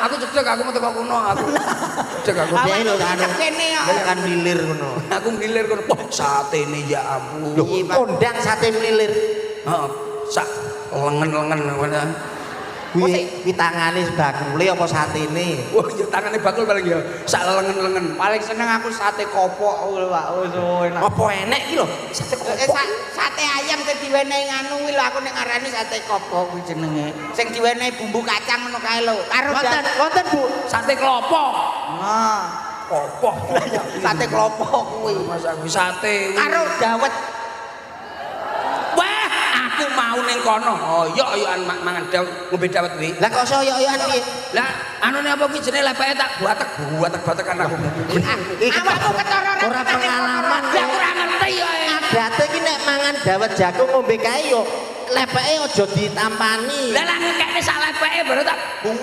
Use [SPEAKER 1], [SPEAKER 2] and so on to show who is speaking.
[SPEAKER 1] Aku cedek, aku metu kok kono aku. Cedek aku.
[SPEAKER 2] Awakmu
[SPEAKER 3] lho, anu.
[SPEAKER 2] cedek kene kok.
[SPEAKER 3] Kan mlilir ngono.
[SPEAKER 1] Aku ngilir kono. Wah, satene ya ampun.
[SPEAKER 3] Lho, kondang sate mlilir.
[SPEAKER 1] Heeh. Sak lengen-lengen ngono.
[SPEAKER 3] Kuwi kuwi tangane bakule apa satene?
[SPEAKER 1] Wah, ya tangane bakul paling ya sak lengen-lengen.
[SPEAKER 2] Paling seneng aku sate kopok kuwi lho, Pak. Wis enak.
[SPEAKER 3] Apa enek iki lho? Sate
[SPEAKER 2] Eh,
[SPEAKER 3] kopok.
[SPEAKER 2] Sate ayam sing diwenehi nganu kuwi lho, aku nek ngarani sate kopok kuwi jenenge. Sing diwenehi bumbu kacang ngono kae lho. Karo
[SPEAKER 3] Wonten, wonten Bu.
[SPEAKER 1] Sate klopo.
[SPEAKER 2] Ah,
[SPEAKER 1] Kopok.
[SPEAKER 2] sate klopo kuwi.
[SPEAKER 1] Mas aku sate. Kuwi.
[SPEAKER 2] Karo dawet.
[SPEAKER 1] Wah, aku mau ning kono. Oyok-oyokan mangan dawet, ngombe dawet kuwi.
[SPEAKER 3] Lah kok soyo-yoan piye?
[SPEAKER 1] Lah, anune apa kuwi jenenge lepeke tak buatek buatek-batekan aku.
[SPEAKER 3] Iki
[SPEAKER 2] Awakmu ketara
[SPEAKER 3] ora pengalaman.
[SPEAKER 1] Lah aku ora ngerti ya.
[SPEAKER 3] Adate iki nek mangan dawet jagung ngombe kae yo lepeke aja ditampani.
[SPEAKER 1] Lah lah ngekekne sak lepeke baru tak buat.